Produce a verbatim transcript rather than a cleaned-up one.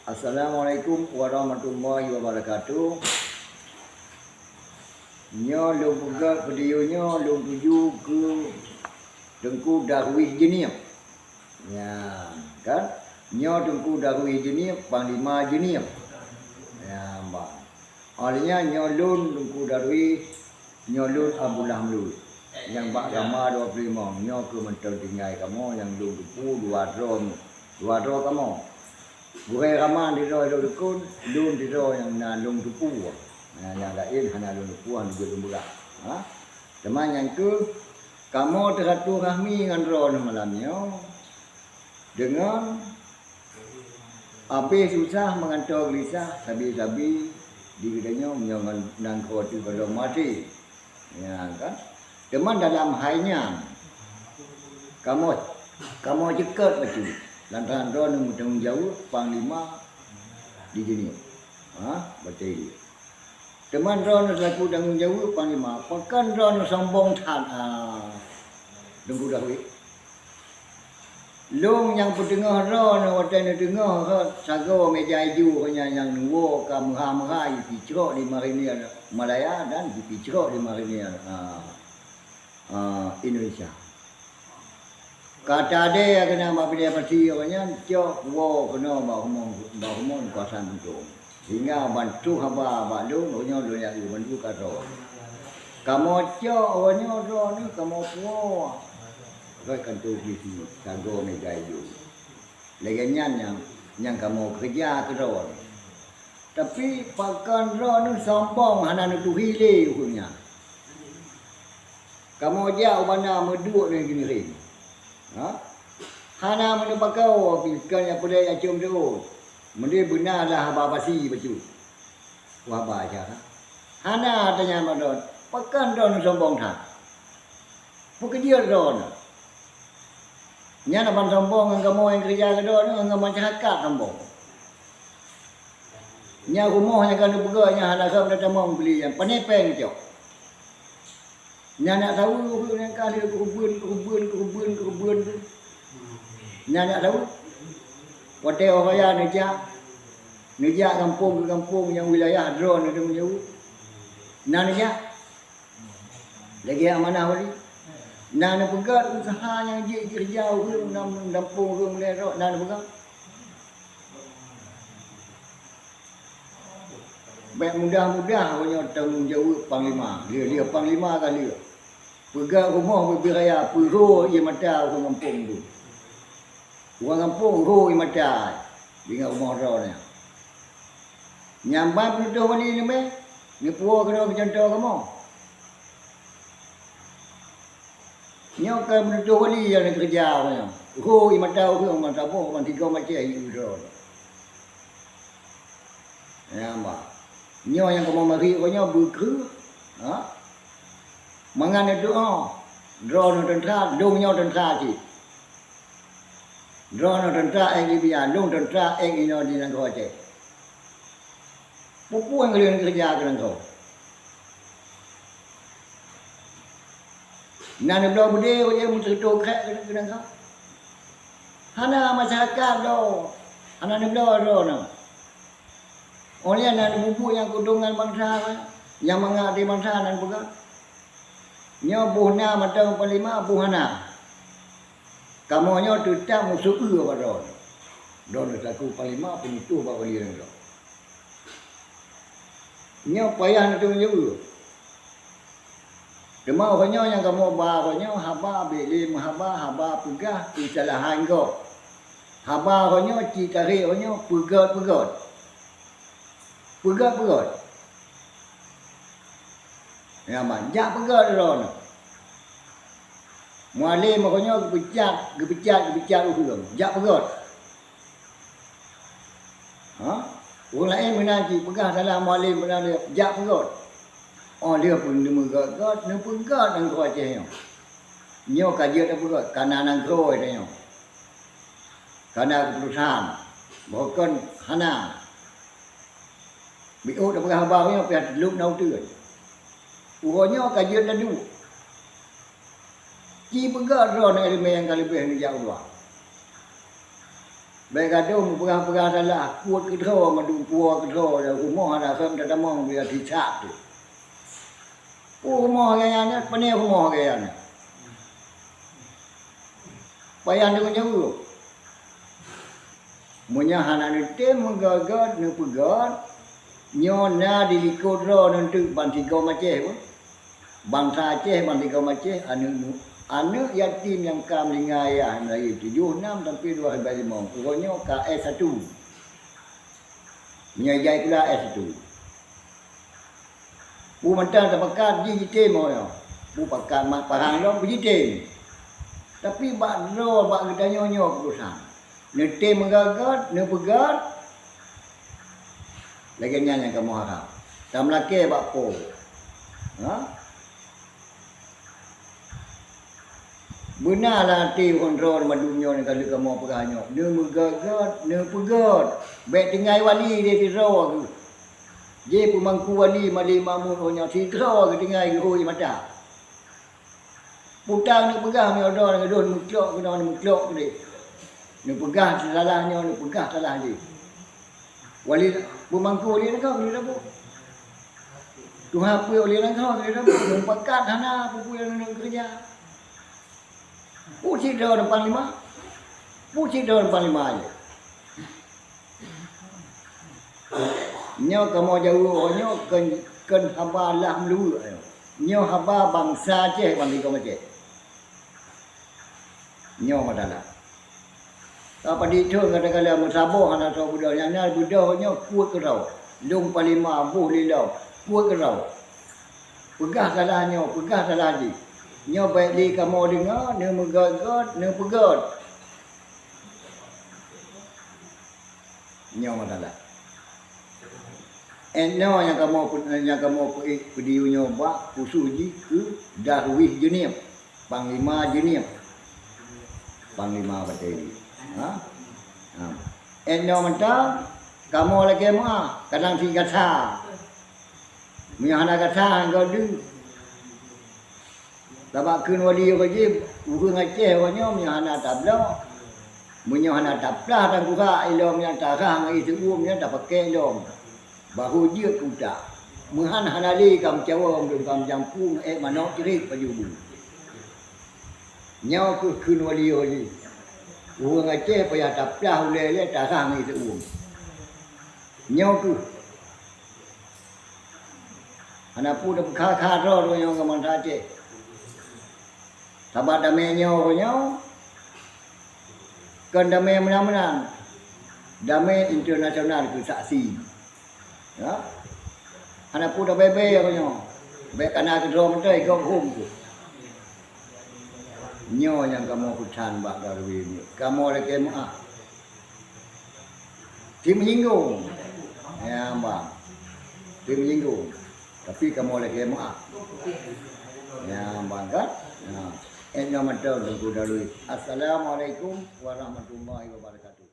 Assalamualaikum warahmatullahi wabarakatuh. Nyoe lôn peugah video nyoe lôn tuju keu Teungku Darwis Jeunieb. Nyan kan, nyoe Teungku Darwis Jeunieb, Panglima Jeunieb. Nyan bah. Awaknyan nyoe lôn Teungku Darwis, nyoe lôn Abdullah Meulut. Nyang bak gama dua ploh limong, nyoe keuh mantong tinggai kamoe nyang lôn teupeu dua droe, dua droe kamoe. Gurée gama sidroe lôn dukon, lôn sidroe nyang na lôn teupeu. Nah, nyang laén hana lôn teupeu, hana jeuet lôn peugah. Ha? Teuma nyang keuh kamoe teusilaturahmi ngon droeneuh malam nyoe. Deungon abéh susah meugantoe geulisah sabe-sabe di geutanyoe meunyoe ngon nanggroe teuh gohlom maté. Nyan kan? Teuma dalam hai nyan, kamoe, kamoe ceukat bacut lantaran droeneuh meutanggong jaweueb panglima di Jeunieb. Ha, batée jih. Teuma droeneuh seulaku tanggong jaweueb panglima, pakon droeneuh sombong that, ah, Teungku Darwis? Lôn nyang peuteungoh droeneuh watée neuteungoh rot sagoe meuja ijo nyan nyang neuwoe ka meuha-meuha jipicrok di marinir Malaya dan jipicrok di marinir, ah, ah, Indonesia. Ka tadée keunan bak pidée pati awaknyan cok woe keunoe bak humong, bak humong keuasan tuntông. Sehingga ban troh haba bak lôn, awaknyoe lôn jak eu bandum ka droe. Kamoe cok awaknyoe droeneuh kamoe puwoe. Rot kantô polisi sagoe meuja ijo. Lagée nyan nyang, nyang kamoe keureuja keudroe. Tapi pakon droeneuh sombong hana neutuhi lé ukeue nyan. Kamoe jak u banda meuduek ngon geumiréng. Ha? Hana meuneupakoe pih kon nyang peudeh jak com teuôt. Meudeh beuna lah haba pasi bacut. Wah, ba jak. Hana tanya mantong, pakon droeneuh sombong that? Peu keujeuet droeneuh? Nyan ban sombong ngon kamoe nyang keureuja keudroe nyoe ngon masyarakat sombong. Nyan rumoh nyang ka neupeugah nyan hana rhom tatamong beli nyan, pane péng cok. Nyan nak saweue ureuëng nyang ka lheueh keureubeuen, keureubeuen, keureubeuen, keureubeuen tu. Nyan nak saweue. Watée óh raya neujak, neujak gampông keu gampông nyang wilayah droeneuh teumeujaweueb. Na neujak. Lagée amanah wali. Na neupeugét useuha nyang jeuet jikeureuja ureuëng lam gampông ureuëng mulai rot na neupeugét. Bék mudah-mudah awaknyoe tanggong jaweueb panglima. Lheueh-lheueh panglima ka lheueh. Peugét rumoh bubé raya, peurho ié mata ureuëng gampông tu. Ureuëng gampông rho ié mata deungon rumoh droe nyan. Nyang ban peunutoh wali leubeh, neupuwoe keunoe keu cuntoh kamoe. Nyoe ka meututoh wali nyang neukeureuja awaknyoe. Ho ié mata ureuëng ban saboh ban tiga macam ié droe. Nyang ba. Nyoe nyang kamoe mari uroe nyoe beukreueh, ha? Mangat neutuoh droeneuh teuntra, lôn nyoe teuntra cit. Droeneuh teuntra ék di Bian, lôn teuntra ék inoe di nanggroe Aceh. Peue-peue nyang lôn keureuja keu nanggroe. Na neubloe beudé, meuseutoe krék keu nanggroe. Hana masyarakat droe, hana neubloe droeneuh. Óh lheueh na neububuet nyang keuntungan bansa, nyang mangat até bansa na neupeugah. Nyoe boh na mantong panglima, boh hana. Kamoe nyoe teutab musoh eu bak droeneuh. Droeneuh saku panglima peunutôh bak wali nanggroe. Nyoe payah neuteumeujeuet. Teuma uroe nyoe nyang kamoe ba uroe nyoe haba bék lé meuhaba, haba peugah keusalahan gob. Haba uroe nyoe ci tarek uroe nyoe peugét-peugét. Peugét-peugét. Nyan ban, jak peugét droeneuh. Mualém uroe nyoe geupeucat, geupeucat, geupeucat ureuëng, jak peugét. Ha? Ureuëng laén meunan cit peugah salah mualém meunan lé, jak peugét. Óh lheueh peuneumeugeut-geut, neupeugét nanggroe Aceh nyoe. Nyoe ka jeuet tapeugét, ka na nanggroe tanyoe. Ka na keuputosan, bahwa kon hana. Biôh tapeugah haba nyoe pih lheueh na uteuen. Uroe nyoe ka jeuet taduek. Ci peugah droeneuh iéleumé nyang ka leubeh neujak u luwa. Bék gadôh meupeugah-peugah salah, kuet keudroe, mandum puwoe keudroe, dan rumoh hana rhom tatamong bila tisak tu. Peue rumoh gaya nyan, pane rumoh gaya nyan. Payah deungon nyawa. Meunyoe hana neutem meugöt-göt, neupeugöt, nyoe na di likot droe neunteuk bansigom Aceh pun. Bansa Aceh bansigom Aceh, aneuëk mu-, aneuëk yatim nyang ka meuninggai ayah lahé tujoh nam sampai dua ribèe limong, uroe nyoe ka S satu. Meunyoe jai sikula S satu. Peue mantong tapakat jih jitem uroe nyoe. Peue pakat mat parang lom jitem. Tapi bak droe, bak geutanyoe nyoe keudusan. Neutem meugöt-göt, neupeugöt. Lagèe nyan nyang kamoe harab. Tameulakèe bak po. Ha? Beuna lam até uroe mandum nyoe nyang ka lheueh kamoe peugah nyoe. Neumeugöt-göt, neupeugöt. Bèk tinggai wali lé sidroe geuh. Jih peumangku wali, malém, makmum uroe nyoe sidroe geuh tinggai geuhôi mata. Peue tang neupeugah meunyoe droe ngon droe meuklok keunoe meuklok keudeh. Neupeugah salah nyoe, neupeugah salah jih. Wali peumangku wali nanggroe keuneuk saboh. Tuha peuet wali nanggroe keuneuk saboh. Meupakat hana peue-peue nyang neukeureuja. Peue cit droe panglima? Peue cit droe panglima jih? Nyoe kamoe jaweueb nyoe kon, kon haba lam luweue nyoe. Nyoe haba bansa Aceh bansigom Aceh. Nyoe masalah. Ka padit thon katakanlah meusaboh hana soe beudôh, nyang na beudôh nyoe kuet keudroe. Lôn panglima boh lé lom, kuet keudroe. Peugah salah nyoe, peugah salah jih. Nyoe bèk lé kamoe deungoe, neumeugöt-göt, neupeugöt. Nyoe masalah. Eh, nyoe nyang kamoe pe-, nyang kamoe pe-, peudiyueng nyoe bak khusos jih keu Darwis Jeunieb, Panglima Jeunieb, Panglima Bateri. Ha? Ha. Eh, nyoe mantong kamoe lakèe meu'ah, kadang sit gata. Meunyoe hana gata, han gata deuh. Sabab kheun wali uroe jih, ureueng Aceh uroe nyoe meunyoe hana tabloe, meunyoe hana taplah tangkurak ilom nyang tarah ngon ié seu'uem nyan tapakèk ilom, barô jeuet keu utak. Meuhan hana lé ka meucawo, meucawo ka meucampu ngon èk manok ceurit pajoh bu. Nyoe keuh kheun wali uroe jih. Ureueng Aceh payah taplah ulèe lé tarah ngon ié seu'uem. Nyoe keuh. Hana peue tapeukha-kha droe nyoe ngon bansa Aceh. Sabab damé nyoe uroe nyoe kon damé meunan-meunan. Damé internasional keu saksi. Ya. Hana peue tabèe-bèe uroe nyoe. Bèk kana keudroe mantong gob hom tu. Nyoe nyang kamoe peusan bak Darwis nyoe. Kamoe lakèe meu'ah. Ti menyinggung. Ya, bang. Ti menyinggung. Tapi kamoe lakèe meu'ah. Ya, bang kan? Ya. Eh, nama tu Teungku Darwis. Assalamualaikum warahmatullahi wabarakatuh.